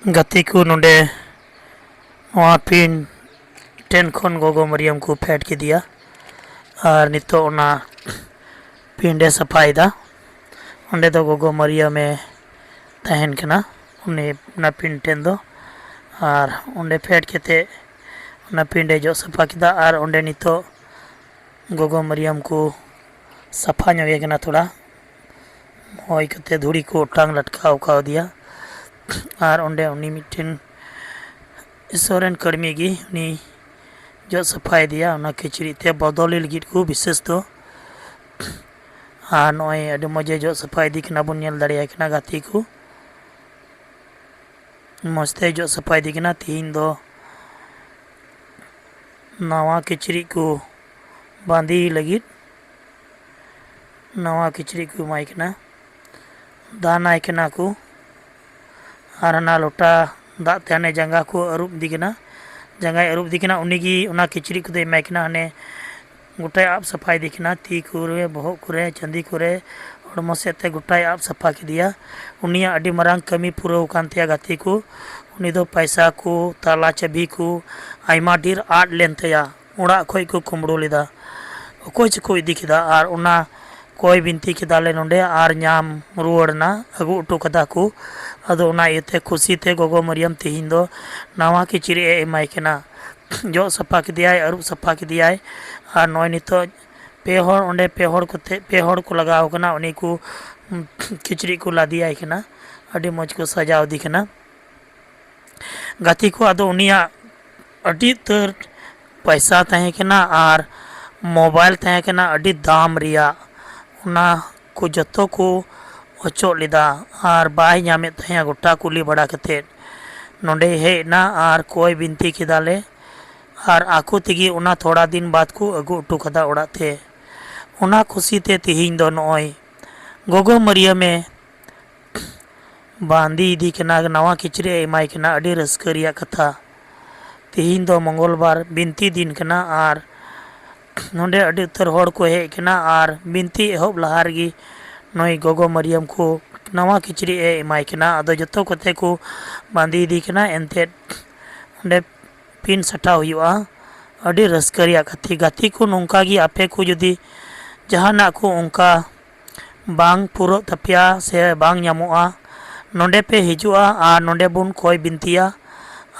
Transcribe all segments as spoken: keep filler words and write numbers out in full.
ᱜᱟᱛᱮ ᱠᱚ, ᱱᱚᱰᱮ ᱱᱚᱣᱟ ᱯᱤᱱ ᱴᱷᱮᱱ ᱠᱷᱚᱱ ᱜᱚᱜᱚ ᱢᱟᱨᱤᱭᱟᱢ ᱠᱚ ᱯᱷᱮᱰ ᱠᱮᱫᱮᱭᱟ ᱟᱨ ᱱᱤᱛᱚᱜ ᱚᱱᱟ ᱯᱤᱱᱰ ᱮ ᱥᱟᱯᱷᱟᱭᱮᱫᱟ᱾ ᱚᱸᱰᱮ ᱫᱚ ᱜᱚᱜᱚ ᱢᱟᱨᱤᱭᱟᱢᱮ ᱛᱟᱦᱮᱱ ᱠᱟᱱᱟ, ᱩᱱᱤ ᱚᱱᱟ ᱯᱤᱱ ᱴᱷᱮᱱ ᱫᱚ᱾ ᱟᱨ ᱚᱸᱰᱮ ᱯᱷᱮᱰ ᱠᱟᱛᱮᱫ ᱚᱱᱟ ᱯᱤᱱᱰ ᱮ ᱡᱚᱜ ᱥᱟᱯᱷᱟ ᱠᱮᱫᱟ᱾ ᱟᱨ ᱚᱸᱰᱮ ᱱᱤᱛᱚᱜ ᱜᱚᱜᱚ ᱢᱟᱨᱤᱭᱟᱢ ᱠᱚ ᱥᱟᱯᱷᱟ ᱧᱚᱜᱮ ᱠᱟᱱᱟ ᱛᱷᱚᱲᱟ᱾ ᱦᱚᱭ ᱠᱟᱛᱮ ᱫᱷᱩᱲᱤ ᱠᱚ ᱚᱴᱟᱝ ᱞᱟᱴᱠᱟᱣ ᱠᱟᱣᱫᱮᱭᱟ᱾ ᱟᱨ ᱚᱸᱰᱮ ᱩᱱᱤ ᱢᱤᱫᱴᱮᱱ ᱤᱥᱥᱚᱨ ᱨᱮᱱ ᱠᱟᱹᱲᱢᱤ ᱜᱮ ᱩᱱᱤ ᱡᱚᱜ ᱥᱟᱯᱷᱟᱭᱮᱫᱮᱭᱟ ᱚᱱᱟ ᱠᱤᱪᱨᱤᱡ ᱛᱮ ᱵᱚᱫᱚᱞᱤ ᱞᱟᱹᱜᱤᱫ ᱠᱚ ᱵᱤᱥᱮᱥ ᱫᱚ᱾ ᱟᱨ ᱱᱚᱜᱼᱚᱭ ᱟᱹᱰᱤ ᱢᱚᱡᱮ ᱡᱚᱜ ᱥᱟᱯᱷᱟ ᱤᱫᱤ ᱠᱟᱱᱟ, ᱵᱚᱱ ᱧᱮᱞ ᱫᱟᱲᱮᱭᱟᱭ ᱠᱟᱱᱟ ᱜᱟᱛᱮ ᱠᱚ᱾ ᱢᱚᱡᱽ ᱛᱮ ᱡᱚᱜ ᱥᱟᱯᱷᱟ ᱤᱫᱤ ᱠᱟᱱᱟ᱾ ᱛᱤᱦᱤᱧ ᱫᱚ ᱱᱟᱣᱟ ᱠᱤᱪᱨᱤᱡ ᱠᱚ ᱵᱟᱸᱫᱮ ᱞᱟᱹᱜᱤᱫ ᱱᱟᱣᱟ ᱠᱤᱪᱨᱤᱡ ᱠᱚ ᱮᱢᱟᱭ ᱠᱟᱱᱟ, ᱫᱟᱱ ᱟᱭ ᱠᱟᱱᱟ ᱠᱚ᱾ ᱟᱨ ᱦᱟᱱᱟ ᱞᱚᱴᱟ ᱫᱟᱜ ᱛᱮ ᱦᱟᱱᱮ ᱡᱟᱸᱜᱟ ᱠᱚ ᱟᱹᱨᱩᱵ ᱤᱫᱤ ᱠᱟᱱᱟ, ᱡᱟᱸᱜᱟᱭ ᱟᱹᱨᱩᱵ ᱤᱫᱤ ᱠᱟᱱᱟ, ᱩᱱᱤ ᱜᱮ ᱚᱱᱟ ᱠᱤᱪᱨᱤᱡ ᱠᱚᱫᱚᱭ ᱮᱢᱟᱭ ᱠᱟᱱᱟ᱾ ᱦᱟᱱᱮ ᱜᱚᱴᱟᱭ ᱟᱵ ᱥᱟᱯᱷᱟ ᱤᱫᱤ ᱠᱟᱱᱟ, ᱛᱤ ᱠᱚᱨᱮ, ᱵᱚᱦᱚᱜ ᱠᱚᱨᱮ, ᱪᱟᱸᱫᱤ ᱠᱚᱨᱮ, ᱦᱚᱲᱢᱚ ᱥᱮᱫ ᱛᱮ ᱜᱚᱴᱟᱭ ᱟᱵ ᱥᱟᱯᱷᱟ ᱠᱮᱫᱮᱭᱟ᱾ ᱩᱱᱤᱭᱟᱜ ᱟᱹᱰᱤ ᱢᱟᱨᱟᱝ ᱠᱟᱹᱢᱤ ᱯᱩᱨᱟᱹᱣ ᱟᱠᱟᱱ ᱛᱟᱭᱟ ᱜᱟᱛᱮ ᱠᱚ᱾ ᱩᱱᱤ ᱫᱚ ᱯᱟᱭᱥᱟ ᱠᱚ, ᱛᱟᱞᱟ ᱪᱟᱹᱵᱤ ᱠᱚ ᱟᱭᱢᱟ ᱰᱷᱮᱨ ᱟᱫ ᱞᱮᱱ ᱛᱟᱭᱟ, ᱚᱲᱟᱜ ᱠᱷᱚᱡ ᱠᱚ ᱠᱩᱢᱵᱽᱲᱩ ᱞᱮᱫᱟ, ᱚᱠᱚᱭ ᱪᱚᱠᱚ ᱤᱫᱤ ᱠᱮᱫᱟ᱾ ᱟᱨ ᱚᱱᱟ ᱠᱚᱭ ᱵᱤᱱᱛᱤ ᱠᱮᱫᱟ ᱞᱮ ᱱᱚᱰᱮ ᱟᱨ ᱧᱟᱢ ᱨᱩᱣᱟᱹᱲ ᱮᱱᱟ, ᱟᱹᱜᱩ ᱦᱚᱴᱚ ᱠᱟᱫᱟ ᱠᱚ᱾ ᱟᱫᱚ ᱚᱱᱟ ᱤᱭᱟᱹᱛᱮ ᱠᱷᱩᱥᱤ ᱛᱮ ᱜᱚᱜᱚ ᱢᱟᱨᱤᱭᱟᱢ ᱛᱮᱦᱮᱧ ᱫᱚ ᱱᱟᱣᱟ ᱠᱤᱪᱨᱤᱡ ᱮ ᱮᱢᱟᱭ ᱠᱟᱱᱟ᱾ ᱡᱚᱜ ᱥᱟᱯᱷᱟ ᱠᱮᱫᱮᱭᱟᱭ, ᱟᱹᱨᱩᱵ ᱥᱟᱯᱷᱟ ᱠᱮᱫᱮᱭᱟᱭ᱾ ᱟᱨ ᱱᱚᱜᱼᱚᱭ ᱱᱤᱛᱚᱜ ᱯᱮ ᱦᱚᱲ ᱚᱸᱰᱮ, ᱯᱮ ᱦᱚᱲ ᱠᱚᱛᱮ, ᱯᱮ ᱦᱚᱲ ᱠᱚ ᱞᱟᱜᱟᱣ ᱠᱟᱱᱟ, ᱩᱱᱤ ᱠᱚ ᱠᱤᱪᱨᱤᱡ ᱠᱚ ᱞᱟᱫᱮᱭᱟᱭ ᱠᱟᱱᱟ, ᱟᱹᱰᱤ ᱢᱚᱡᱽ ᱠᱚ ᱥᱟᱡᱟᱣ ᱤᱫᱤ ᱠᱟᱱᱟ᱾ ᱜᱟᱛᱮ ᱠᱚ, ᱟᱫᱚ ᱩᱱᱤᱭᱟᱜ ᱟᱹᱰᱤ ᱩᱛᱟᱹᱨ ᱯᱟᱭᱥᱟ ᱛᱟᱦᱮᱸ ᱠᱟᱱᱟ ᱟᱨ ᱢᱳᱵᱟᱭᱤᱞ ᱛᱟᱦᱮᱸ ᱠᱟᱱᱟ ᱟᱹᱰᱤ ᱫᱟᱢ ᱨᱮᱭᱟᱜ, ᱚᱱᱟ ᱠᱚ ᱡᱚᱛᱚ ᱠᱚ ᱚᱪᱚᱜ ᱞᱮᱫᱟ᱾ ᱟᱨ ᱵᱟᱭ ᱧᱟᱢᱮᱫ ᱛᱟᱦᱮᱸᱫ ᱜᱚᱴᱟ ᱠᱩᱞᱤ ᱵᱟᱲᱟ ᱠᱟᱛᱮᱫ ᱱᱚᱰᱮᱭ ᱦᱮᱡ ᱮᱱᱟ ᱟᱨ ᱠᱚᱭ ᱵᱤᱱᱛᱤ ᱠᱮᱫᱟ ᱞᱮ᱾ ᱟᱨ ᱟᱠᱚ ᱛᱮᱜᱮ ᱚᱱᱟ ᱛᱷᱚᱲᱟ ᱫᱤᱱ ᱵᱟᱫᱽ ᱠᱚ ᱟᱹᱜᱩ ᱦᱚᱴᱚ ᱠᱟᱫᱟ ᱚᱲᱟᱜ ᱛᱮ᱾ ᱚᱱᱟ ᱠᱷᱩᱥᱤ ᱛᱮ ᱛᱮᱦᱮᱧ ᱫᱚ ᱱᱚᱜᱼᱚᱭ ᱜᱚᱜᱚ ᱢᱟᱹᱨᱭᱟᱹᱢᱮ ᱵᱟᱸᱫᱮ ᱤᱫᱤ ᱠᱟᱱᱟ, ᱱᱟᱣᱟ ᱠᱤᱪᱨᱤᱡ ᱮ ᱮᱢᱟᱭ ᱠᱟᱱᱟ᱾ ᱟᱹᱰᱤ ᱨᱟᱹᱥᱠᱟᱹ ᱨᱮᱭᱟᱜ ᱠᱟᱛᱷᱟ᱾ ᱛᱮᱦᱮᱧ ᱫᱚ ᱢᱚᱝᱜᱚᱞ ᱵᱟᱨ ᱵᱤᱱᱛᱤ ᱫᱤᱱ ᱠᱟᱱᱟ ᱟᱨ ᱱᱚᱰᱮ ᱟᱹᱰᱤ ᱩᱛᱟᱹᱨ ᱦᱚᱲ ᱠᱚ ᱦᱮᱡ ᱠᱟᱱᱟ ᱟᱨ ᱵᱤᱱᱛᱤ ᱮᱦᱚᱵ ᱞᱟᱦᱟ ᱨᱮᱜᱮ ᱱᱩᱭ ᱜᱚᱜᱚ ᱢᱟᱹᱨᱭᱟᱹᱢ ᱠᱚ ᱱᱟᱣᱟ ᱠᱤᱪᱨᱤᱡ ᱮ ᱮᱢᱟᱭ ᱠᱟᱱᱟ᱾ ᱟᱫᱚ ᱡᱚᱛᱚ ᱠᱚᱛᱮ ᱠᱚ ᱵᱟᱸᱫᱮ ᱤᱫᱤ ᱠᱟᱱᱟ᱾ ᱮᱱᱛᱮᱫ ᱚᱸᱰᱮ ᱯᱤᱱ ᱥᱟᱴᱷᱟᱣ ᱦᱩᱭᱩᱜᱼᱟ᱾ ᱟᱹᱰᱤ ᱨᱟᱹᱥᱠᱟᱹ ᱨᱮᱭᱟᱜ ᱠᱟᱛᱷᱟ᱾ ᱜᱟᱛᱮ ᱠᱚ, ᱱᱚᱝᱠᱟ ᱜᱮ ᱟᱯᱮ ᱠᱚ ᱡᱩᱫᱤ ᱡᱟᱦᱟᱱᱟᱜ ᱠᱚ ᱚᱱᱠᱟ ᱵᱟᱝ ᱯᱩᱨᱟᱹᱜ ᱛᱟᱯᱮᱭᱟ ᱥᱮ ᱵᱟᱝ ᱧᱟᱢᱚᱜᱼᱟ, ᱱᱚᱰᱮ ᱯᱮ ᱦᱤᱡᱩᱜᱼᱟ ᱟᱨ ᱱᱚᱰᱮ ᱵᱚᱱ ᱠᱚᱭ ᱵᱤᱱᱛᱤᱭᱟ᱾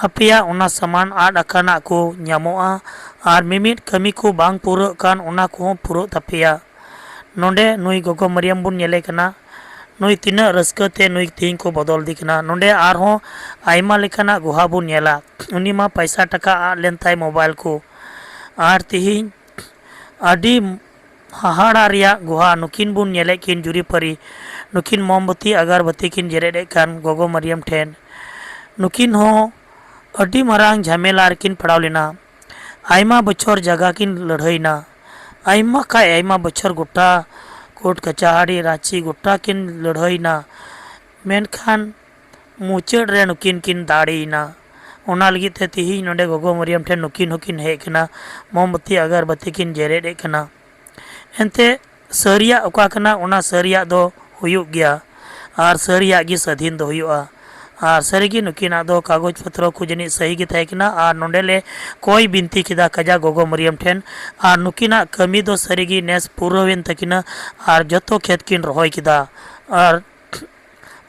ᱟᱯᱮᱭᱟᱜ ᱚᱱᱟ ᱥᱟᱢᱟᱱ ᱟᱫ ᱟᱠᱟᱱᱟᱜ ᱠᱚ ᱧᱟᱢᱚᱜᱼᱟ ᱟᱨ ᱢᱤᱢᱤᱫ ᱠᱟᱹᱢᱤ ᱠᱚ ᱵᱟᱝ ᱯᱩᱨᱟᱹᱜ ᱠᱟᱱ, ᱚᱱᱟ ᱠᱚᱦᱚᱸ ᱯᱩᱨᱟᱹᱜ ᱛᱟᱯᱮᱭᱟ᱾ ᱱᱚᱰᱮ ᱱᱩᱭ ᱜᱚᱜᱚ ᱢᱟᱨᱤᱭᱟᱢ ᱵᱚᱱ ᱧᱮᱞᱮ ᱠᱟᱱᱟ, ᱱᱩᱭ ᱛᱤᱱᱟᱹᱜ ᱨᱟᱹᱥᱠᱟᱹ ᱛᱮ ᱱᱩᱭ ᱛᱮᱦᱮᱧ ᱠᱚ ᱵᱚᱫᱚᱞ ᱫᱮ ᱠᱟᱱᱟ᱾ ᱱᱚᱰᱮ ᱟᱨᱦᱚᱸ ᱟᱭᱢᱟ ᱞᱮᱠᱟᱱᱟᱜ ᱜᱩᱦᱟ ᱵᱚᱱ ᱧᱮᱞᱟ᱾ ᱩᱱᱤ ᱢᱟ ᱯᱟᱭᱥᱟ ᱴᱟᱠᱟ ᱟᱫ ᱞᱮᱱ ᱛᱟᱭ, ᱢᱳᱵᱟᱭᱤᱞ ᱠᱚ, ᱟᱨ ᱛᱮᱦᱮᱧ ᱟᱹᱰᱤ ᱦᱟᱦᱟᱲᱟ ᱨᱮᱭᱟᱜ ᱜᱩᱦᱟ᱾ ᱱᱩᱠᱤᱱ ᱵᱚᱱ ᱧᱮᱞᱮᱫ ᱠᱤᱱ ᱡᱩᱨᱤᱯᱟᱹᱨᱤ, ᱱᱩᱠᱤᱱ ᱢᱳᱢᱵᱟᱹᱛᱤ ᱟᱜᱟᱨᱵᱟᱹᱛᱤ ᱠᱤᱱ ᱡᱮᱨᱮᱫ ᱮᱫ ᱠᱟᱱ ᱜᱚᱜᱚ ᱢᱟᱨᱤᱭᱟᱢ ᱴᱷᱮᱱ᱾ ᱱᱩᱠᱤᱱ ᱦᱚᱸ ᱟᱹᱰᱤ ᱢᱟᱨᱟᱝ ᱡᱷᱟᱢᱮᱞᱟ ᱨᱮᱠᱤᱱ ᱯᱟᱲᱟᱣ ᱞᱮᱱᱟ᱾ ᱟᱭᱢᱟ ᱵᱚᱪᱷᱚᱨ ᱡᱟᱭᱜᱟ ᱠᱤᱱ ᱞᱟᱹᱲᱦᱟᱹᱭᱱᱟ, ᱟᱭᱢᱟ ᱠᱷᱟᱡ ᱟᱭᱢᱟ ᱵᱚᱪᱷᱚᱨ ᱜᱚᱴᱟ ᱠᱳᱨᱴ ᱠᱟᱪᱟᱦᱟᱨᱤ ᱨᱟᱸᱪᱤ ᱜᱚᱴᱟ ᱠᱤᱱ ᱞᱟᱹᱲᱦᱟᱹᱭᱱᱟ, ᱢᱮᱱᱠᱷᱟᱱ ᱢᱩᱪᱟᱹᱫ ᱨᱮ ᱱᱩᱠᱤᱱ ᱠᱤᱱ ᱫᱟᱲᱮᱭᱮᱱᱟ᱾ ᱚᱱᱟ ᱞᱟᱹᱜᱤᱫ ᱛᱮ ᱛᱮᱦᱮᱧ ᱱᱚᱰᱮ ᱜᱚᱜᱚ ᱢᱟᱨᱤᱭᱟᱢ ᱴᱷᱮᱱ ᱱᱩᱠᱤᱱ ᱦᱚᱸᱠᱤᱱ ᱦᱮᱡ ᱟᱠᱟᱱᱟ, ᱢᱳᱢᱵᱟᱛᱤ ᱟᱜᱟᱨᱵᱟᱹᱛᱤ ᱠᱤᱱ ᱡᱮᱨᱮᱫ ᱮᱫ ᱠᱟᱱᱟ᱾ ᱮᱱᱛᱮ ᱥᱟᱹᱨᱤᱭᱟᱜ ᱚᱠᱟ ᱠᱟᱱᱟ, ᱚᱱᱟ ᱥᱟᱹᱨᱤᱭᱟᱜ ᱫᱚ ᱦᱩᱭᱩᱜ ᱜᱮᱭᱟ ᱟᱨ ᱥᱟᱹᱨᱤᱭᱟᱜ ᱜᱮ ᱥᱟᱹᱫᱷᱤᱱ ᱫᱚ ᱦᱩᱭᱩᱜᱼᱟ᱾ ᱟᱨ ᱥᱟᱹᱨᱤᱜᱮ ᱱᱩᱠᱤᱱᱟᱜ ᱫᱚ ᱠᱟᱜᱚᱡᱽ ᱯᱚᱛᱨᱚ ᱠᱚ ᱡᱟᱹᱱᱤᱡ ᱥᱟᱹᱦᱤ ᱜᱮ ᱛᱟᱦᱮᱸ ᱠᱟᱱᱟ᱾ ᱟᱨ ᱱᱚᱰᱮ ᱞᱮ ᱠᱚᱭ ᱵᱤᱱᱛᱤ ᱠᱮᱫᱟ ᱠᱟᱡᱟ ᱜᱚᱜᱚ ᱢᱟᱨᱤᱭᱟᱢ ᱴᱷᱮᱱ, ᱟᱨ ᱱᱩᱠᱤᱱᱟᱜ ᱠᱟᱹᱢᱤ ᱫᱚ ᱥᱟᱹᱨᱤᱜᱮ ᱱᱮᱥ ᱯᱩᱨᱟᱹᱣᱮᱱ ᱛᱟᱹᱠᱤᱱᱟ ᱟᱨ ᱡᱚᱛᱚ ᱠᱷᱮᱛ ᱠᱤᱱ ᱨᱚᱦᱚᱭ ᱠᱮᱫᱟ᱾ ᱟᱨ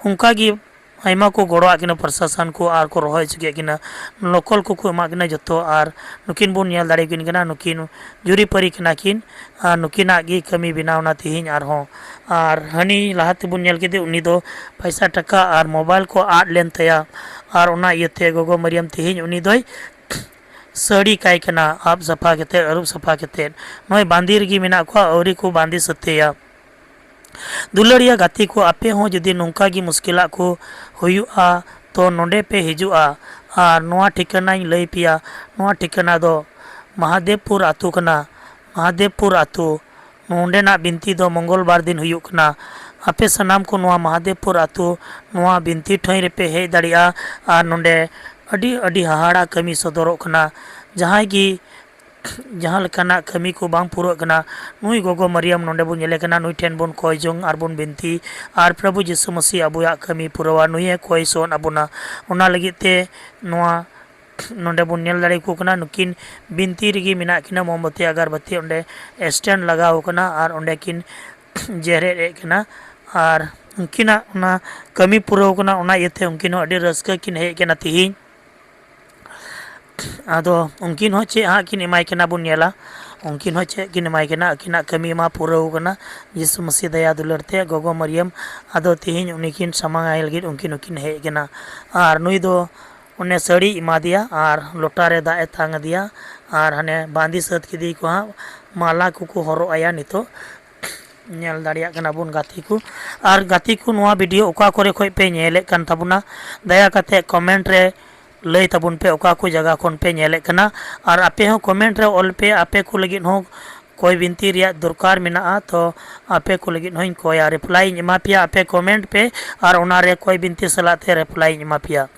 ᱚᱱᱠᱟᱜᱮ ᱟᱭᱢᱟ ᱠᱚ ᱜᱚᱲᱚᱣᱟᱜ ᱠᱤᱱᱟ ᱯᱨᱚᱥᱟᱥᱚᱱ ᱠᱚ, ᱟᱨ ᱠᱚ ᱨᱚᱦᱚᱭ ᱦᱚᱪᱚ ᱠᱮᱫ ᱠᱤᱱᱟ, ᱞᱚᱠᱚᱞ ᱠᱚᱠᱚ ᱮᱢᱟᱜ ᱠᱤᱱᱟ ᱡᱚᱛᱚ᱾ ᱟᱨ ᱱᱩᱠᱤᱱ ᱵᱚᱱ ᱧᱮᱞ ᱫᱟᱲᱮᱭᱟᱠᱤᱱ ᱠᱟᱱᱟ, ᱱᱩᱠᱤᱱ ᱡᱩᱨᱤᱯᱟᱹᱨᱤ ᱠᱟᱱᱟ ᱠᱤᱱ, ᱟᱨ ᱱᱩᱠᱤᱱᱟᱜ ᱜᱮ ᱠᱟᱹᱢᱤ ᱵᱮᱱᱟᱣ ᱮᱱᱟ ᱛᱮᱦᱮᱧ ᱟᱨᱦᱚᱸ᱾ ᱟᱨ ᱦᱟᱹᱱᱤ ᱞᱟᱦᱟ ᱛᱮᱵᱚᱱ ᱧᱮᱞ ᱠᱮᱫᱮ, ᱩᱱᱤ ᱫᱚ ᱯᱚᱭᱥᱟ ᱴᱟᱠᱟ ᱟᱨ ᱢᱳᱵᱟᱭᱤᱞ ᱠᱚ ᱟᱫ ᱞᱮᱱ ᱛᱟᱭᱟ, ᱟᱨ ᱚᱱᱟ ᱤᱭᱟᱹᱛᱮ ᱜᱚᱜᱚ ᱢᱟᱨᱤᱭᱟᱢ ᱛᱮᱦᱮᱧ ᱩᱱᱤ ᱫᱚᱭ ᱥᱟᱹᱲᱤ ᱠᱟᱭ ᱠᱟᱱᱟ, ᱟᱵ ᱥᱟᱯᱷᱟ ᱠᱟᱛᱮᱫ, ᱟᱹᱨᱩᱵ ᱥᱟᱯᱷᱟ ᱠᱟᱛᱮᱫ᱾ ᱱᱚᱜᱼᱚᱭ ᱵᱟᱸᱫᱮ ᱨᱮᱜᱮ ᱢᱮᱱᱟᱜ ᱠᱚᱣᱟ, ᱟᱹᱣᱨᱤ ᱠᱚ ᱵᱟᱸᱫᱮ ᱥᱟᱹᱛᱮᱭᱟ᱾ ᱫᱩᱞᱟᱹᱲᱤᱭᱟᱹ ᱜᱟᱛᱮ ᱠᱚ, ᱟᱯᱮ ᱦᱚᱸ ᱡᱩᱫᱤ ᱱᱚᱝᱠᱟ ᱜᱮ ᱢᱩᱥᱠᱤᱞᱟᱜ ᱠᱚ ᱦᱩᱭᱩᱜᱼᱟ, ᱛᱚ ᱱᱚᱰᱮ ᱯᱮ ᱦᱤᱡᱩᱜᱼᱟ᱾ ᱟᱨ ᱱᱚᱣᱟ ᱴᱷᱤᱠᱟᱹᱱᱟᱧ ᱞᱟᱹᱭ ᱯᱮᱭᱟ, ᱱᱚᱣᱟ ᱴᱷᱤᱠᱟᱹᱱᱟ ᱫᱚ ᱢᱟᱦᱟᱫᱮᱵᱽᱯᱩᱨ ᱟᱹᱛᱩ ᱠᱟᱱᱟ᱾ ᱢᱟᱦᱟᱫᱮᱵᱽᱯᱩᱨ ᱟᱹᱛᱩ, ᱱᱚᱰᱮᱱᱟᱜ ᱵᱤᱱᱛᱤ ᱫᱚ ᱢᱚᱝᱜᱚᱞ ᱵᱟᱨ ᱫᱤᱱ ᱦᱩᱭᱩᱜ ᱠᱟᱱᱟ᱾ ᱟᱯᱮ ᱥᱟᱱᱟᱢ ᱠᱚ ᱱᱚᱣᱟ ᱢᱟᱦᱟᱫᱮᱵᱽᱯᱩᱨ ᱟᱹᱛᱩ, ᱱᱚᱣᱟ ᱵᱤᱱᱛᱤ ᱴᱷᱟᱹᱭ ᱨᱮᱯᱮ ᱦᱮᱡ ᱫᱟᱲᱮᱭᱟᱜᱼᱟ᱾ ᱟᱨ ᱱᱚᱰᱮ ᱟᱹᱰᱤ, ᱟᱹᱰᱤ ᱦᱟᱦᱟᱲᱟ ᱠᱟᱹᱢᱤ ᱥᱚᱫᱚᱨᱚᱜ ᱠᱟᱱᱟ᱾ ᱡᱟᱦᱟᱸᱭ ᱜᱮ ᱡᱟᱦᱟᱸ ᱞᱮᱠᱟᱱᱟᱜ ᱠᱟᱹᱢᱤ ᱠᱚ ᱵᱟᱝ ᱯᱩᱨᱟᱹᱜ ᱠᱟᱱᱟ, ᱱᱩᱭ ᱜᱚᱜᱚ ᱢᱟᱨᱤᱭᱟᱢ ᱱᱚᱰᱮ ᱵᱚᱱ ᱧᱮᱞᱮ ᱠᱟᱱᱟ, ᱱᱩᱭ ᱴᱷᱮᱱ ᱵᱚᱱ ᱠᱚᱭ ᱡᱚᱝ ᱟᱨ ᱵᱚᱱ ᱵᱤᱱᱛᱤ, ᱟᱨ ᱯᱨᱚᱵᱷᱩ ᱡᱤᱥᱩ ᱢᱟᱹᱥᱤ ᱟᱵᱚᱭᱟᱜ ᱠᱟᱹᱢᱤ ᱯᱩᱨᱟᱹᱣᱟ, ᱱᱩᱭᱮ ᱠᱚᱭ ᱥᱚᱱ ᱟᱵᱚᱱᱟ᱾ ᱚᱱᱟ ᱞᱟᱹᱜᱤᱫ ᱛᱮ ᱱᱚᱣᱟ ᱱᱚᱰᱮ ᱵᱚᱱ ᱧᱮᱞ ᱫᱟᱲᱮ ᱟᱠᱚ ᱠᱟᱱᱟ, ᱱᱩᱠᱤᱱ ᱵᱤᱱᱛᱤ ᱨᱮᱜᱮ ᱢᱮᱱᱟᱜ ᱠᱤᱱᱟ, ᱢᱳᱢᱵᱟᱛᱤ ᱟᱜᱟᱨᱵᱟᱛᱤ ᱚᱸᱰᱮ stand ᱞᱟᱜᱟᱣ ᱟᱠᱟᱱᱟ ᱟᱨ ᱚᱸᱰᱮ ᱠᱤᱱ ᱡᱮᱨᱮᱫ ᱮᱫ ᱠᱟᱱᱟ᱾ ᱟᱨ ᱩᱱᱠᱤᱱᱟᱜ ᱚᱱᱟ ᱠᱟᱹᱢᱤ ᱯᱩᱨᱟᱹᱣ ᱠᱟᱱᱟ, ᱚᱱᱟ ᱤᱭᱟᱹᱛᱮ ᱩᱱᱠᱤᱱ ᱦᱚᱸ ᱟᱹᱰᱤ ᱨᱟᱹᱥᱠᱟᱹ ᱠᱤᱱ ᱦᱮᱡ ᱠᱟᱱᱟ ᱛᱤᱦᱤᱧ᱾ ᱟᱫᱚ ᱩᱱᱠᱤᱱ ᱦᱚᱸ ᱪᱮᱫ ᱦᱟᱸᱜ ᱠᱤᱱ ᱮᱢᱟᱭ ᱠᱟᱱᱟ ᱵᱚᱱ ᱧᱮᱞᱟ, ᱩᱱᱠᱤᱱ ᱦᱚᱸ ᱪᱮᱫ ᱠᱤᱱ ᱮᱢᱟᱭ ᱠᱟᱱᱟ, ᱟᱹᱠᱤᱱᱟᱜ ᱠᱟᱹᱢᱤ ᱢᱟ ᱯᱩᱨᱟᱹᱣ ᱠᱟᱱᱟ ᱡᱤᱥᱩ ᱢᱟᱹᱥᱤ ᱫᱟᱭᱟ ᱫᱩᱞᱟᱹᱲ ᱛᱮ᱾ ᱜᱚᱜᱚ ᱢᱟᱨᱤᱭᱟᱢ ᱟᱫᱚ ᱛᱤᱦᱤᱧ ᱩᱱᱤ ᱠᱤᱱ ᱥᱟᱢᱟᱝ ᱟᱭ ᱞᱟᱹᱜᱤᱫ ᱩᱱᱠᱤᱱ ᱦᱚᱸᱠᱤᱱ ᱦᱮᱡ ᱠᱟᱱᱟ᱾ ᱟᱨ ᱱᱩᱭ ᱫᱚ ᱚᱱᱮ ᱥᱟᱹᱲᱤᱭ ᱮᱢᱟᱫᱮᱭᱟ ᱟᱨ ᱞᱚᱴᱟ ᱨᱮ ᱫᱟᱜ ᱮ ᱛᱟᱝ ᱟᱫᱮᱭᱟ, ᱟᱨ ᱦᱟᱱᱮ ᱵᱟᱸᱫᱮ ᱥᱟᱹᱛ ᱠᱮᱫᱮᱭᱟᱠᱚ ᱦᱟᱸᱜ, ᱢᱟᱞᱟ ᱠᱚᱠᱚ ᱦᱚᱨᱚᱜ ᱟᱭᱟ ᱱᱤᱛᱚᱜ᱾ ᱧᱮᱞ ᱫᱟᱲᱮᱭᱟᱜ ᱠᱟᱱᱟ ᱵᱚᱱ ᱜᱟᱛᱮ ᱠᱚ᱾ ᱟᱨ ᱜᱟᱛᱮ ᱠᱚ, ᱱᱚᱣᱟ video ᱚᱠᱟ ᱠᱚᱨᱮ ᱠᱷᱚᱱ ᱯᱮ ᱧᱮᱞᱮᱫ ᱠᱟᱱ ᱛᱟᱵᱚᱱᱟ, ᱫᱟᱭᱟ ᱠᱟᱛᱮ comment ᱨᱮ ᱞᱟᱹᱭ ᱛᱟᱵᱚᱱ ᱯᱮ ᱚᱠᱟ ᱠᱚ ᱡᱟᱭᱜᱟ ᱠᱷᱚᱱ ᱯᱮ ᱧᱮᱞᱮᱫ ᱠᱟᱱᱟ᱾ ᱟᱨ ᱟᱯᱮ ᱦᱚᱸ comment ᱨᱮ ᱚᱞ ᱯᱮ, ᱟᱯᱮ ᱠᱚ ᱞᱟᱹᱜᱤᱫ ᱦᱚᱸ ᱠᱚᱭ ᱵᱤᱱᱛᱤ ᱨᱮᱭᱟᱜ ᱫᱚᱨᱠᱟᱨ ᱢᱮᱱᱟᱜᱼᱟ, ᱛᱚ ᱟᱯᱮ ᱠᱚ ᱞᱟᱹᱜᱤᱫ ᱦᱚᱸᱧ ᱠᱚᱭᱟ, reply ᱤᱧ ᱮᱢᱟ ᱯᱮᱭᱟ᱾ ᱟᱯᱮ comment ᱯᱮ ᱟᱨ ᱚᱱᱟ ᱨᱮ ᱠᱚᱭ ᱵᱤᱱᱛᱤ ᱥᱟᱞᱟᱜ ᱛᱮ reply ᱤᱧ ᱮᱢᱟ ᱯᱮᱭᱟ᱾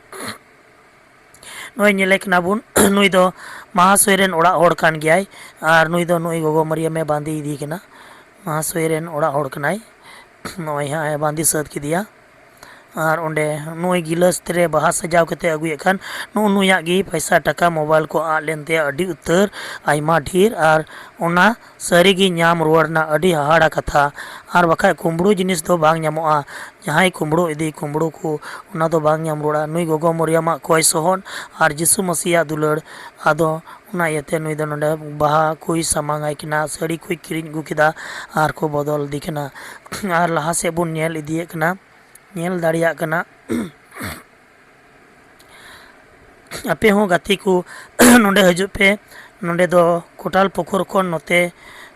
ᱱᱚᱜᱼᱚᱭ ᱧᱮᱞᱮ ᱠᱟᱱᱟ ᱵᱚᱱ, ᱱᱩᱭ ᱫᱚ ᱢᱟᱦᱟᱥᱚᱭ ᱨᱮᱱ ᱚᱲᱟᱜ ᱦᱚᱲ ᱠᱟᱱ ᱜᱮᱭᱟᱭ᱾ ᱟᱨ ᱱᱩᱭ ᱫᱚ ᱱᱩᱭ ᱜᱚᱜᱚ ᱢᱟᱨᱤᱭᱟᱢᱮ ᱵᱟᱸᱫᱮ ᱤᱫᱤ ᱠᱟᱱᱟ, ᱢᱟᱦᱟᱥᱚᱭ ᱨᱮᱱ ᱚᱲᱟᱜ ᱦᱚᱲ ᱠᱟᱱᱟᱭ᱾ ᱱᱚᱜᱼᱚᱭ ᱦᱟᱸᱜ ᱮ ᱵᱟᱸᱫᱮ ᱥᱟᱹᱛ ᱠᱮᱫᱮᱭᱟ᱾ ᱟᱨ ᱚᱸᱰᱮ ᱱᱩᱭ ᱜᱤᱞᱟᱹᱥ ᱨᱮ ᱵᱟᱦᱟ ᱥᱟᱡᱟᱣ ᱠᱟᱛᱮ ᱟᱹᱜᱩᱭᱮᱫ ᱠᱷᱟᱱ, ᱱᱩᱜᱼᱩ ᱱᱩᱭᱟᱜ ᱜᱮ ᱯᱚᱭᱥᱟ, ᱴᱟᱠᱟ, mobile ᱠᱚ ᱟᱫ ᱞᱮᱱ ᱛᱟᱭᱟ, ᱟᱹᱰᱤ ᱩᱛᱟᱹᱨ ᱟᱭᱢᱟ ᱰᱷᱮᱨ᱾ ᱟᱨ ᱚᱱᱟ ᱥᱟᱹᱨᱤ ᱜᱮ ᱧᱟᱢ ᱨᱩᱣᱟᱹᱲ ᱨᱮᱱᱟᱜ ᱟᱹᱰᱤ ᱦᱟᱦᱟᱲᱟ ᱠᱟᱛᱷᱟ᱾ ᱟᱨ ᱵᱟᱠᱷᱟᱡ ᱠᱩᱢᱵᱽᱲᱩ ᱡᱤᱱᱤᱥ ᱫᱚ ᱵᱟᱝ ᱧᱟᱢᱚᱜᱼᱟ, ᱡᱟᱦᱟᱸᱭ ᱠᱩᱢᱵᱽᱲᱩ ᱤᱫᱤ ᱠᱩᱢᱵᱽᱲᱩ ᱠᱚ, ᱚᱱᱟ ᱫᱚ ᱵᱟᱝ ᱧᱟᱢ ᱨᱩᱣᱟᱹᱲᱟ᱾ ᱱᱩᱭ ᱜᱚᱜᱚ ᱢᱚᱨᱤᱭᱟᱢᱟᱜ ᱠᱚᱭ ᱥᱚᱦᱚᱫ ᱟᱨ ᱡᱤᱥᱩ ᱢᱟᱹᱥᱤᱭᱟᱜ ᱫᱩᱞᱟᱹᱲ᱾ ᱟᱫᱚ ᱚᱱᱟ ᱤᱭᱟᱹᱛᱮ ᱱᱩᱭ ᱫᱚ ᱱᱚᱰᱮ ᱵᱟᱦᱟ ᱠᱚᱭ ᱥᱟᱢᱟᱝ ᱟᱭ ᱠᱟᱱᱟ, ᱥᱟᱹᱲᱤ ᱠᱚᱭ ᱠᱤᱨᱤᱧ ᱟᱹᱜᱩ ᱠᱮᱫᱟ ᱟᱨ ᱠᱚ ᱵᱚᱫᱚᱞ ᱤᱫᱤ ᱠᱟᱱᱟ᱾ ᱟᱨ ᱞᱟᱦᱟ ᱥᱮᱫ ᱵᱚᱱ ᱧᱮᱞ ᱤᱫᱤᱭᱮᱫ ᱠᱟᱱᱟ, ᱧᱮᱞ ᱫᱟᱲᱮᱭᱟᱜ ᱠᱟᱱᱟ᱾ ᱟᱯᱮ ᱦᱚᱸ ᱜᱟᱛᱮ ᱠᱚ ᱱᱚᱰᱮ ᱦᱤᱡᱩᱜ ᱯᱮ᱾ ᱱᱚᱰᱮ ᱫᱚ ᱠᱳᱴᱟᱞ ᱯᱩᱠᱩᱨ ᱠᱷᱚᱱ ᱱᱚᱛᱮ,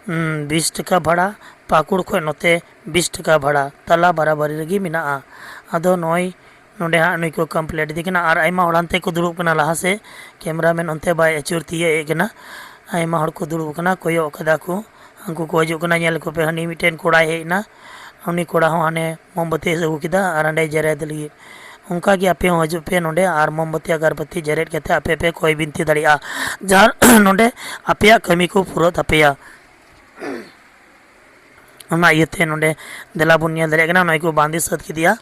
ᱩᱢ, ᱵᱤᱥ ᱴᱟᱠᱟ ᱵᱷᱟᱲᱟ, ᱯᱟᱹᱠᱩᱲ ᱠᱷᱚᱱ ᱱᱚᱛᱮ ᱵᱤᱥ ᱴᱟᱠᱟ ᱵᱷᱟᱲᱟ, ᱛᱟᱞᱟ ᱵᱟᱨᱟᱵᱟᱨᱤ ᱨᱮᱜᱮ ᱢᱮᱱᱟᱜᱼᱟ᱾ ᱟᱫᱚ ᱱᱚᱜᱼᱚᱭ ᱱᱚᱰᱮ ᱦᱟᱸᱜ ᱱᱩᱭ ᱠᱚ complete ᱤᱫᱤ ᱠᱟᱱᱟ ᱟᱨ ᱟᱭᱢᱟ ᱦᱚᱲ ᱦᱟᱱᱛᱮ ᱠᱚ ᱫᱩᱲᱩᱵ ᱠᱟᱱᱟ ᱞᱟᱦᱟ ᱥᱮᱫ᱾ Cameraman ᱚᱱᱛᱮ ᱵᱟᱭ ᱟᱹᱪᱩᱨ ᱛᱤᱭᱟᱹᱜ ᱮᱫ ᱠᱟᱱᱟ᱾ ᱟᱭᱢᱟ ᱦᱚᱲ ᱠᱚ ᱫᱩᱲᱩᱵ ᱠᱟᱱᱟ, ᱠᱚᱭᱚᱜ ᱠᱟᱫᱟ ᱠᱚ᱾ ᱩᱱᱠᱩ ᱠᱚ ᱦᱤᱡᱩᱜ ᱠᱟᱱᱟ, ᱧᱮᱞ ᱠᱚᱯᱮ, ᱦᱟᱹᱱᱤ ᱢᱤᱫᱴᱮᱱ ᱠᱚᱲᱟᱭ ᱦᱮᱡ ᱮᱱᱟ᱾ ᱩᱱᱤ ᱠᱚᱲᱟ ᱦᱚᱸ ᱦᱟᱱᱮ ᱢᱳᱢᱵᱟᱛᱤ ᱟᱹᱜᱩ ᱠᱮᱫᱟ ᱟᱨ ᱦᱟᱸᱰᱮ ᱡᱮᱨᱮᱫ ᱞᱟᱹᱜᱤᱫ᱾ ᱚᱱᱠᱟ ᱜᱮ ᱟᱯᱮ ᱦᱚᱸ ᱦᱤᱡᱩᱜ ᱯᱮ ᱱᱚᱰᱮ ᱟᱨ ᱢᱳᱢᱵᱟᱛᱤ ᱟᱜᱟᱨᱵᱟᱛᱤ ᱡᱮᱨᱮᱫ ᱠᱟᱛᱮ ᱟᱯᱮ ᱯᱮ ᱠᱚᱭ ᱵᱤᱱᱛᱤ ᱫᱟᱲᱮᱭᱟᱜᱼᱟ, ᱡᱟᱦᱟᱸ ᱱᱚᱰᱮ ᱟᱯᱮᱭᱟᱜ ᱠᱟᱹᱢᱤ ᱠᱚ ᱯᱩᱨᱟᱹᱜ ᱛᱟᱯᱮᱭᱟ᱾ ᱚᱱᱟ ᱤᱭᱟᱹᱛᱮ ᱱᱚᱰᱮ ᱫᱮᱞᱟ ᱵᱚᱱ ᱧᱮᱞ ᱫᱟᱲᱮᱭᱟᱜ ᱠᱟᱱᱟ, ᱱᱚᱜᱼᱚᱭ ᱠᱚ ᱵᱟᱸᱫᱮ ᱥᱟᱹᱛ ᱠᱮᱫᱮᱭᱟ᱾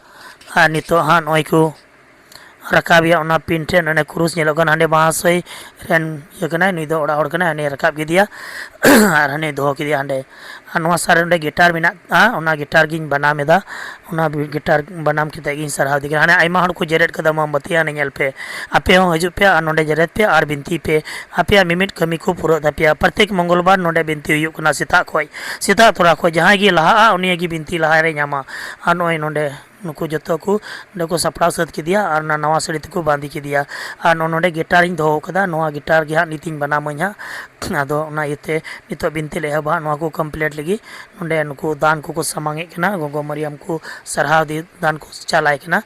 ᱟᱨ ᱱᱤᱛᱚᱜ ᱦᱟᱸᱜ ᱱᱚᱜᱼᱚᱭ ᱠᱚ ᱨᱟᱠᱟᱵᱮᱭᱟ ᱚᱱᱟ ᱯᱤᱱ ᱴᱷᱮᱱ, ᱚᱱᱮ ᱠᱨᱩᱥ ᱧᱮᱞᱚᱜ ᱠᱟᱱᱟ, ᱦᱟᱸᱰᱮ ᱢᱟᱦᱟᱥᱚᱭ ᱨᱮᱱ ᱤᱭᱟᱹ ᱠᱟᱱᱟᱭ, ᱱᱩᱭ ᱫᱚ ᱚᱲᱟᱜ ᱦᱚᱲ ᱠᱟᱱᱟᱭ, ᱩᱱᱤ ᱨᱟᱠᱟᱵ ᱠᱮᱫᱮᱭᱟ ᱟᱨ ᱦᱟᱱᱮ ᱫᱚᱦᱚ ᱠᱮᱫᱮᱭᱟ ᱦᱟᱸᱰᱮ᱾ ᱟᱨ ᱱᱚᱣᱟ ᱥᱟᱨ ᱨᱮ ᱚᱸᱰᱮ ᱜᱤᱴᱟᱨ ᱢᱮᱱᱟᱜᱼᱟ, ᱚᱱᱟ ᱜᱤᱴᱟᱨ ᱜᱤᱧ ᱵᱮᱱᱟᱢ ᱮᱫᱟ, ᱚᱱᱟ ᱜᱤᱴᱟᱨ ᱵᱮᱱᱟᱢ ᱠᱟᱛᱮ ᱜᱤᱧ ᱥᱟᱨᱦᱟᱣ ᱮᱫᱮ ᱠᱟᱱᱟ᱾ ᱦᱟᱱᱮ ᱟᱭᱢᱟ ᱦᱚᱲ ᱠᱚ ᱡᱮᱨᱮᱫ ᱠᱟᱫᱟ ᱢᱳᱢᱵᱟᱛᱤ, ᱦᱟᱱᱮ ᱧᱮᱞ ᱯᱮ, ᱟᱯᱮ ᱦᱚᱸ ᱦᱤᱡᱩᱜ ᱯᱮ ᱟᱨ ᱱᱚᱰᱮ ᱡᱮᱨᱮᱫ ᱯᱮ ᱟᱨ ᱵᱤᱱᱛᱤ ᱯᱮ, ᱟᱯᱮᱭᱟᱜ ᱢᱤᱢᱤᱫ ᱠᱟᱹᱢᱤ ᱠᱚ ᱯᱩᱨᱟᱹᱜ ᱛᱟᱯᱮᱭᱟ᱾ ᱯᱨᱚᱛᱮᱠ ᱢᱚᱝᱜᱚᱞᱵᱟᱨ ᱱᱚᱰᱮ ᱵᱤᱱᱛᱤ ᱦᱩᱭᱩᱜ ᱠᱟᱱᱟ, ᱥᱮᱛᱟᱜ ᱠᱷᱚᱡ, ᱥᱮᱛᱟᱜ ᱛᱚᱨᱟ ᱠᱷᱚᱡ ᱡᱟᱦᱟᱸᱭ ᱜᱮ ᱞᱟᱦᱟᱜᱼᱟ, ᱩᱱᱤ ᱜᱮ ᱵᱤᱱᱛᱤ ᱞᱟᱦᱟᱭ ᱨᱮ ᱧᱟᱢᱟ᱾ ᱟᱨ ᱱᱚᱜᱼᱚᱭ ᱱᱚᱰᱮ ᱱᱩᱠᱩ ᱡᱚᱛᱚ ᱠᱚ ᱱᱚᱰᱮ ᱠᱚ ᱥᱟᱯᱲᱟᱣ ᱥᱟᱹᱛ ᱠᱮᱫᱮᱭᱟ ᱟᱨ ᱚᱱᱟ ᱱᱟᱣᱟ ᱥᱟᱹᱲᱤ ᱛᱮᱠᱚ ᱵᱟᱸᱫᱮ ᱠᱮᱫᱮᱭᱟ᱾ ᱟᱨ ᱱᱚᱜᱼᱚ ᱱᱚᱰᱮ ᱜᱤᱴᱟᱨᱤᱧ ᱫᱚᱦᱚ ᱟᱠᱟᱫᱟ, ᱱᱚᱣᱟ ᱜᱤᱴᱟᱨ ᱜᱮ ᱦᱟᱸᱜ ᱱᱤᱛᱤᱧ ᱵᱮᱱᱟᱢᱟᱹᱧ ᱦᱟᱸᱜ᱾ ᱟᱫᱚ ᱚᱱᱟ ᱤᱭᱟᱹᱛᱮ ᱱᱤᱛᱚᱜ ᱵᱤᱱᱛᱤ ᱞᱮ ᱮᱦᱚᱵᱟ ᱦᱟᱸᱜ, ᱱᱚᱣᱟ ᱠᱚ complete ᱞᱟᱹᱜᱤᱫ ᱱᱚᱰᱮ ᱱᱩᱠᱩ ᱫᱟᱱ ᱠᱚᱠᱚ ᱥᱟᱢᱟᱝ ᱮᱫ ᱠᱟᱱᱟ, ᱜᱚᱜᱚ ᱢᱟᱨᱤᱭᱟᱢ ᱠᱚ ᱥᱟᱨᱦᱟᱣ ᱫᱤ ᱫᱟᱱ ᱠᱚ ᱪᱟᱞᱟᱭ ᱠᱟᱱᱟ᱾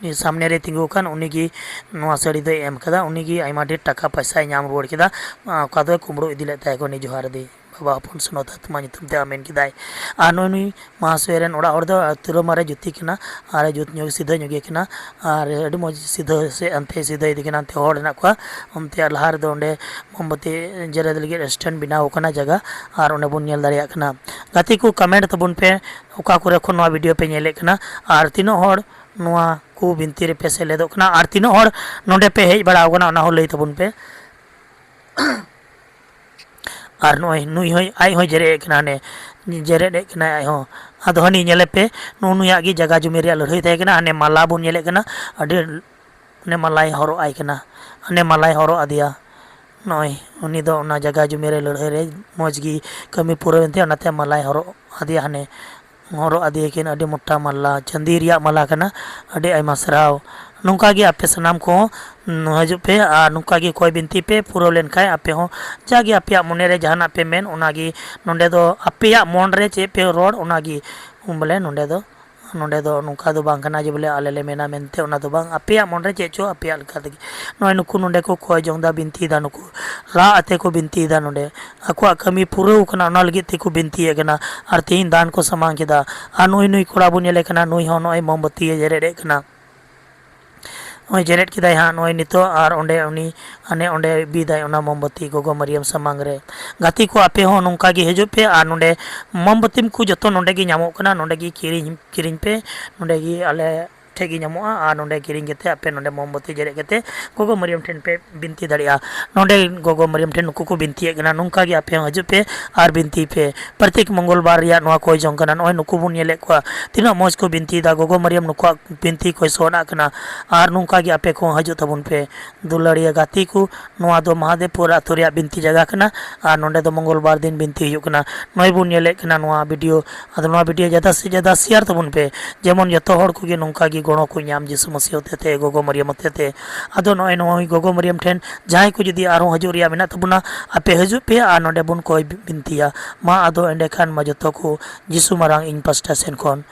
ᱩᱱᱤ ᱥᱟᱢᱱᱮ ᱨᱮ ᱛᱤᱸᱜᱩ ᱟᱠᱟᱱ ᱩᱱᱤ ᱜᱮ ᱱᱚᱣᱟ ᱥᱟᱹᱲᱤ ᱫᱚᱭ ᱮᱢ ᱠᱟᱫᱟ, ᱩᱱᱤ ᱜᱮ ᱟᱭᱢᱟ ᱰᱷᱮᱨ ᱴᱟᱠᱟ ᱯᱚᱭᱥᱟᱭ ᱧᱟᱢ ᱨᱩᱣᱟᱹᱲ ᱠᱮᱫᱟ, ᱚᱠᱟ ᱫᱚᱭ ᱠᱩᱢᱵᱽᱲᱩ ᱤᱫᱤ ᱞᱮᱫ ᱛᱟᱭᱟ ᱠᱚ ᱩᱱᱤ ᱡᱚᱦᱟᱨ ᱫᱤ᱾ ᱵᱟᱵᱟ ᱦᱚᱯᱚᱱ ᱥᱩᱱᱚᱛ ᱟᱛᱢᱟ ᱧᱩᱛᱩᱢ ᱛᱮ ᱟᱢᱮᱱ ᱠᱮᱫᱟᱭ᱾ ᱟᱨ ᱱᱩᱭ ᱱᱩᱭ ᱢᱟᱦᱟᱥᱚᱭ ᱨᱮᱱ ᱚᱲᱟᱜ ᱦᱚᱲ ᱫᱚ ᱛᱩᱨᱟᱹ ᱢᱟᱨᱮ ᱡᱩᱛᱤ ᱠᱟᱱᱟ, ᱟᱨ ᱡᱩᱛ ᱧᱚᱜ ᱥᱤᱫᱷᱟᱹ ᱧᱚᱜ ᱜᱮ ᱠᱟᱱᱟ, ᱟᱨ ᱟᱹᱰᱤ ᱢᱚᱡᱽ ᱥᱤᱫᱷᱟᱹ ᱥᱮ ᱚᱱᱛᱮ ᱥᱤᱫᱷᱟᱹ ᱤᱫᱤ ᱠᱟᱱᱟ, ᱚᱱᱛᱮ ᱦᱚᱲ ᱦᱮᱱᱟᱜ ᱠᱚᱣᱟ, ᱚᱱᱛᱮ ᱟᱨ ᱞᱟᱦᱟ ᱨᱮᱫᱚ ᱚᱸᱰᱮ ᱢᱳᱢᱵᱟᱛᱤ ᱡᱮᱨᱮᱫ ᱞᱟᱹᱜᱤᱫ stand ᱵᱮᱱᱟᱣ ᱟᱠᱟᱱᱟ ᱡᱟᱭᱜᱟ, ᱟᱨ ᱚᱸᱰᱮ ᱵᱚᱱ ᱧᱮᱞ ᱫᱟᱲᱮᱭᱟᱜ ᱠᱟᱱᱟ᱾ ᱜᱟᱛᱮ ᱠᱚ comment ᱛᱟᱵᱚᱱ ᱯᱮ, ᱚᱠᱟ ᱠᱚᱨᱮ ᱠᱷᱚᱱ ᱱᱚᱣᱟ video ᱯᱮ ᱧᱮᱞᱮᱫ ᱠᱟᱱᱟ, ᱟᱨ ᱛᱤᱱᱟᱹᱜ ᱦᱚᱲ ᱱᱚᱣᱟ ᱠᱚ ᱵᱤᱱᱛᱤ ᱨᱮᱯᱮ ᱥᱮᱞᱮᱫᱚᱜ ᱠᱟᱱᱟ, ᱟᱨ ᱛᱤᱱᱟᱹᱜ ᱦᱚᱲ ᱱᱚᱰᱮ ᱯᱮ ᱦᱮᱡ ᱵᱟᱲᱟ ᱟᱠᱟᱱᱟ, ᱚᱱᱟ ᱦᱚᱸ ᱞᱟᱹᱭ ᱛᱟᱵᱚᱱ ᱯᱮ᱾ ᱟᱨ ᱱᱚᱜᱼᱚᱭ ᱱᱩᱭ ᱦᱚᱸᱭ, ᱟᱡ ᱦᱚᱸᱭ ᱡᱮᱨᱮᱫ ᱮᱫ ᱠᱟᱱᱟ, ᱦᱟᱱᱮ ᱡᱮᱨᱮᱫ ᱮᱫ ᱠᱟᱱᱟᱭ ᱟᱡ ᱦᱚᱸ᱾ ᱟᱫᱚ ᱦᱟᱹᱱᱤ ᱧᱮᱞᱮ ᱯᱮ, ᱱᱩᱜᱼᱩ ᱱᱩᱭᱟᱜ ᱜᱮ ᱡᱟᱭᱜᱟ ᱡᱩᱢᱤ ᱨᱮᱭᱟᱜ ᱞᱟᱹᱲᱦᱟᱹᱭ ᱛᱟᱦᱮᱸ ᱠᱟᱱᱟ᱾ ᱦᱟᱱᱮ ᱢᱟᱞᱟ ᱵᱚᱱ ᱧᱮᱞᱮᱫ ᱠᱟᱱᱟ, ᱟᱹᱰᱤ, ᱦᱟᱱᱮ ᱢᱟᱞᱟᱭ ᱦᱚᱨᱚᱜ ᱟᱭ ᱠᱟᱱᱟ, ᱦᱟᱱᱮ ᱢᱟᱞᱟᱭ ᱦᱚᱨᱚᱜ ᱟᱫᱮᱭᱟ᱾ ᱱᱚᱜᱼᱚᱭ ᱩᱱᱤ ᱫᱚ ᱚᱱᱟ ᱡᱟᱭᱜᱟ ᱡᱩᱢᱤ ᱨᱮ ᱞᱟᱹᱲᱦᱟᱹᱭ ᱨᱮ ᱢᱚᱡᱽ ᱜᱮ ᱠᱟᱹᱢᱤ ᱯᱩᱨᱟᱹᱣᱮᱱ ᱛᱟᱭᱟ, ᱚᱱᱟᱛᱮ ᱢᱟᱞᱟᱭ ᱦᱚᱨᱚᱜ ᱟᱫᱮᱭᱟ᱾ ᱦᱟᱱᱮ ᱦᱚᱨᱚᱜ ᱟᱫᱮᱭᱟᱠᱤᱱ ᱟᱹᱰᱤ ᱢᱚᱴᱟ ᱢᱟᱞᱟ, ᱪᱟᱸᱫᱤ ᱨᱮᱭᱟᱜ ᱢᱟᱞᱟ ᱠᱟᱱᱟ, ᱟᱹᱰᱤ ᱟᱭᱢᱟ ᱥᱟᱨᱦᱟᱣ᱾ ᱱᱚᱝᱠᱟ ᱜᱮ ᱟᱯᱮ ᱥᱟᱱᱟᱢ ᱠᱚᱦᱚᱸ, ᱩᱸ, ᱦᱤᱡᱩᱜ ᱯᱮ ᱟᱨ ᱱᱚᱝᱠᱟ ᱜᱮ ᱠᱚᱭ ᱵᱤᱱᱛᱤ ᱯᱮ, ᱯᱩᱨᱟᱹᱣ ᱞᱮᱱᱠᱷᱟᱱ ᱟᱯᱮ ᱦᱚᱸ ᱡᱟᱜᱮ ᱟᱯᱮᱭᱟᱜ ᱢᱚᱱᱮ ᱨᱮ ᱡᱟᱦᱟᱱᱟᱜ ᱯᱮ ᱢᱮᱱ, ᱚᱱᱟ ᱜᱮ ᱱᱚᱰᱮ ᱫᱚ ᱟᱯᱮᱭᱟᱜ ᱢᱚᱱ ᱨᱮ ᱪᱮᱫ ᱯᱮ ᱨᱚᱲ, ᱚᱱᱟ ᱜᱮ, ᱩᱸ, ᱵᱚᱞᱮ ᱱᱚᱰᱮ ᱫᱚ, ᱱᱚᱰᱮ ᱫᱚ ᱱᱚᱝᱠᱟ ᱫᱚ ᱵᱟᱝ ᱠᱟᱱᱟ ᱡᱮ ᱵᱚᱞᱮ ᱟᱞᱮ ᱞᱮ ᱢᱮᱱᱟ ᱢᱮᱱᱛᱮ, ᱚᱱᱟ ᱫᱚ ᱵᱟᱝ, ᱟᱯᱮᱭᱟᱜ ᱢᱚᱱ ᱨᱮ ᱪᱮᱫ ᱪᱚ ᱟᱯᱮᱭᱟᱜ ᱞᱮᱠᱟ ᱛᱮᱜᱮ᱾ ᱱᱚᱜᱼᱚᱭ ᱱᱩᱠᱩ ᱱᱚᱰᱮ ᱠᱚ ᱠᱚᱭ ᱡᱚᱝ ᱮᱫᱟ, ᱵᱤᱱᱛᱤᱭᱮᱫᱟ ᱱᱩᱠᱩ, ᱨᱟᱜ ᱟᱛᱮ ᱠᱚ ᱵᱤᱱᱛᱤᱭᱮᱫᱟ ᱱᱚᱰᱮ᱾ ᱟᱠᱚᱣᱟᱜ ᱠᱟᱹᱢᱤ ᱯᱩᱨᱟᱹᱣ ᱠᱟᱱᱟ, ᱚᱱᱟ ᱞᱟᱹᱜᱤᱫ ᱛᱮᱠᱚ ᱵᱤᱱᱛᱤᱭᱮᱫ ᱠᱟᱱᱟ᱾ ᱟᱨ ᱛᱮᱦᱮᱧ ᱫᱟᱱ ᱠᱚ ᱥᱟᱢᱟᱝ ᱠᱮᱫᱟ᱾ ᱟᱨ ᱱᱩᱭ, ᱱᱩᱭ ᱠᱚᱲᱟ ᱵᱚᱱ ᱧᱮᱞᱮ ᱠᱟᱱᱟ, ᱱᱩᱭ ᱦᱚᱸ ᱱᱚᱜᱼᱚᱭ ᱢᱳᱢᱵᱟᱛᱤᱭᱮ ᱡᱮᱨᱮᱫ ᱮᱫ ᱠᱟᱱᱟ᱾ ᱱᱚᱜᱼᱚᱭ ᱡᱮᱨᱮᱫ ᱠᱮᱫᱟᱭ ᱦᱟᱸᱜ ᱱᱚᱜᱼᱚᱭ ᱱᱤᱛᱚᱜ, ᱟᱨ ᱚᱸᱰᱮ ᱩᱱᱤ ᱦᱟᱱᱮ ᱚᱸᱰᱮ ᱵᱤᱫᱟᱭ ᱚᱱᱟ ᱢᱳᱢᱵᱟᱛᱤ ᱜᱚᱜᱚ ᱢᱟᱨᱤᱭᱟᱢ ᱥᱟᱢᱟᱝ ᱨᱮ᱾ ᱜᱟᱛᱮ ᱠᱚ, ᱟᱯᱮ ᱦᱚᱸ ᱱᱚᱝᱠᱟ ᱜᱮ ᱦᱤᱡᱩᱜ ᱯᱮ, ᱟᱨ ᱱᱚᱸᱰᱮ ᱢᱳᱢᱵᱟᱛᱤᱢ ᱠᱚ ᱡᱚᱛᱚ ᱱᱚᱸᱰᱮ ᱜᱮ ᱧᱟᱢᱚᱜ ᱠᱟᱱᱟ, ᱱᱚᱸᱰᱮ ᱜᱮ ᱠᱤᱨᱤᱧ, ᱠᱤᱨᱤᱧ ᱯᱮ, ᱱᱚᱸᱰᱮ ᱜᱮ ᱟᱞᱮ ᱴᱷᱮᱡ ᱜᱮ ᱧᱟᱢᱚᱜᱼᱟ, ᱟᱨ ᱱᱚᱸᱰᱮ ᱠᱤᱨᱤᱧ ᱠᱟᱛᱮ ᱟᱯᱮ ᱱᱚᱸᱰᱮ ᱢᱳᱢᱵᱟᱛᱤ ᱡᱮᱨᱮᱫ ᱠᱟᱛᱮ ᱜᱚᱜᱚ ᱢᱟᱨᱤᱭᱟᱢ ᱴᱷᱮᱱ ᱯᱮ ᱵᱤᱱᱛᱤ ᱫᱟᱲᱮᱭᱟᱜᱼᱟ᱾ ᱱᱚᱸᱰᱮ ᱜᱚᱜᱚ ᱢᱟᱨᱤᱭᱟᱢ ᱴᱷᱮᱱ ᱱᱩᱠᱩ ᱠᱚ ᱵᱤᱱᱛᱤᱭᱮᱫ ᱠᱟᱱᱟ, ᱱᱚᱝᱠᱟ ᱜᱮ ᱟᱯᱮ ᱦᱚᱸ ᱦᱤᱡᱩᱜ ᱯᱮ ᱟᱨ ᱵᱤᱱᱛᱤ ᱯᱮ᱾ ᱯᱨᱚᱛᱮᱠ ᱢᱚᱝᱜᱚᱞ ᱵᱟᱨ ᱨᱮᱭᱟᱜ ᱱᱚᱣᱟ ᱠᱚᱭ ᱡᱚᱝ ᱠᱟᱱᱟ᱾ ᱱᱚᱜᱼᱚᱭ ᱱᱩᱠᱩ ᱵᱚᱱ ᱧᱮᱞᱮᱫ ᱠᱚᱣᱟ, ᱛᱤᱱᱟᱹᱜ ᱢᱚᱡᱽ ᱠᱚ ᱵᱤᱱᱛᱤᱭᱮᱫᱟ, ᱜᱚᱜᱚ ᱢᱟᱨᱤᱭᱟᱢ ᱱᱩᱠᱩᱣᱟᱜ ᱵᱤᱱᱛᱤ ᱠᱚᱭ ᱥᱚᱦᱚᱱᱟᱜ ᱠᱟᱱᱟ᱾ ᱟᱨ ᱱᱚᱝᱠᱟ ᱜᱮ ᱟᱯᱮ ᱠᱚᱦᱚᱸ ᱦᱤᱡᱩᱜ ᱛᱟᱵᱚᱱ ᱯᱮ᱾ ᱫᱩᱞᱟᱹᱲᱤᱭᱟᱹ ᱜᱟᱛᱮ ᱠᱚ, ᱱᱚᱣᱟ ᱫᱚ ᱢᱟᱦᱟᱫᱮᱵᱯᱩᱨ ᱟᱹᱛᱩ ᱨᱮᱭᱟᱜ ᱵᱤᱱᱛᱤ ᱡᱟᱭᱜᱟ ᱠᱟᱱᱟ, ᱟᱨ ᱱᱚᱸᱰᱮ ᱫᱚ ᱢᱚᱝᱜᱚᱞ ᱵᱟᱨ ᱫᱤᱱ ᱵᱤᱱᱛᱤ ᱦᱩᱭᱩᱜ ᱠᱟᱱᱟ᱾ ᱱᱚᱜᱼᱚᱭ ᱵᱚᱱ ᱧᱮᱞᱮᱫ ᱠᱟᱱᱟ ᱱᱚᱣᱟ ᱵᱷᱤᱰᱤᱭᱳ᱾ ᱟᱫᱚ ᱱᱚᱣᱟ ᱵᱷᱤᱰᱤᱭᱳ ᱡᱟᱫᱟ ᱥᱮ ᱡᱟᱫᱟ ᱥᱮᱭᱟᱨ ᱛᱟᱵᱚᱱ ᱯᱮ, ᱡᱮᱢᱚᱱ ᱡᱚᱛᱚ ᱦᱚᱲ ᱠᱚᱜᱮ ᱱᱚᱝᱠᱟ ᱜᱮ ᱜᱚᱲᱚ ᱠᱚ ᱧᱟᱢ ᱡᱤᱥᱩ ᱢᱟᱹᱥᱤ ᱦᱚᱛᱮ ᱛᱮ, ᱜᱚᱜᱚ ᱢᱟᱨᱤᱭᱟᱢ ᱦᱚᱛᱮ ᱛᱮ᱾ ᱟᱫᱚ ᱱᱚᱜᱼᱚᱭ ᱱᱚᱜᱼᱚᱭ ᱜᱚᱜᱚ ᱢᱟᱨᱤᱭᱟᱢ ᱴᱷᱮᱱ ᱡᱟᱦᱟᱸᱭ ᱠᱚ ᱡᱩᱫᱤ ᱟᱨᱦᱚᱸ ᱦᱤᱡᱩᱜ ᱨᱮᱭᱟᱜ ᱢᱮᱱᱟᱜ ᱛᱟᱵᱚᱱᱟ, ᱟᱯᱮ ᱦᱤᱡᱩᱜ ᱯᱮ ᱟᱨ ᱱᱚᱸᱰᱮ ᱵᱚᱱ ᱠᱚᱭ ᱵᱤᱱᱛᱤᱭᱟ᱾ ᱢᱟ ᱟᱫᱚ ᱮᱸᱰᱮᱠᱷᱟᱱ ᱢᱟ ᱡᱚᱛᱚ ᱠᱚ ᱡᱤᱥᱩ ᱢᱟᱨᱟᱝ ᱤᱧ ᱯᱟᱥᱴᱟ ᱥᱮᱱ ᱠᱷᱚᱱ